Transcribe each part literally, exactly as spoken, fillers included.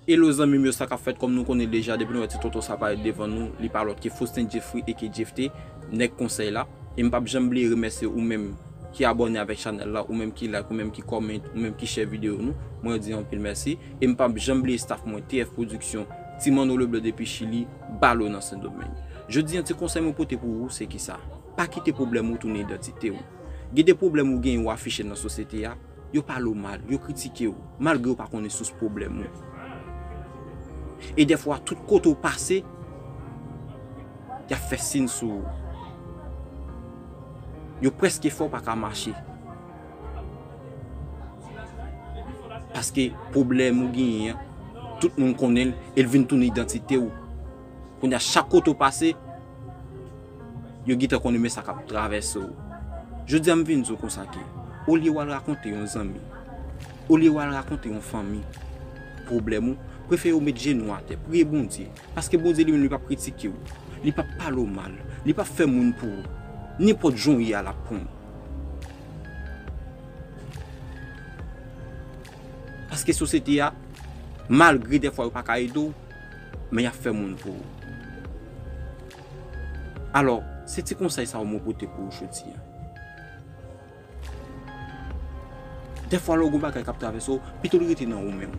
Hello zanmi m yo, sa k ap fèt? Kòm nou konnen deja, depi nou wè ti tonton sa parèt devan nou, li pa lòt ke Faustin Jeffrey aka Jeff T, nèg konsèy la. E m p ap janm bliye remèsye ou menm ki abòne avèk chanèl la, ou menm ki like, ou menm ki comment, ou menm ki share videyo nou. Mwen di anpil mèsi. E m p ap janm bliye staff mwen, T F Production, Ti Manno Leblanc depi Chili, Balo nan Sendomeng. Jodi a, ti konsèy mwen pote pou ou, se kisa? Pa kite pwoblèm ou tounen idantite w. Gen de pwoblèm ou genyen ou afiche nan sosyete a, yo pale w mal, yo kritike w, malgre yo pa konnen sous pwoblèm ou. E dèfwa, tout kote w pase, y ap fè siy sou ou. Yo prèske fè w pa ka mache. Paske pwoblèm ou genyen an, tout moun konnen l, e l vin tounen idantite w. Kounye a, chak kote w pase, yo gentan konnen men sa k ap travèse w. Jodi a, m vin di w konsa ke, olye w al rakonte yon zanmi, olye w al rakonte yon fanmi pwoblèm ou, prefere w met jenou atè, priye Bondye. Paske Bondye li menm, li p ap kritike w, li p ap pale w mal, li p ap fè moun pou ou. Nenpòt jan w ye a, l ap pran w. Paske sosyete a, malgre dèfwa yo pa ka ede w, men y ap fè moun pou ou. Alò, se ti konsèy sa yo mwen pote pou ou jodi a. Dèfwa lè w gen yon bagay k ap travèse w, pito li rete nan ou menm.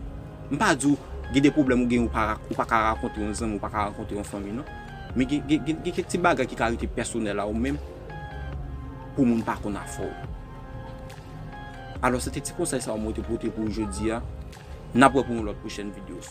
M pa di w gen de pwoblèm ou gen ou pa, ou pa ka rakonte yon zanmi, ou pa ka rakonte yon fanmi, non. Men gen, gen, gen, gen kèk ti bagay ki ka rete pèsonèl a ou menm pou moun pa konn afè w. Alò, se te ti konsèy sa yo mwen te pote pou ou jodi a. N ap wè pou yon lòt pwochèn videyo.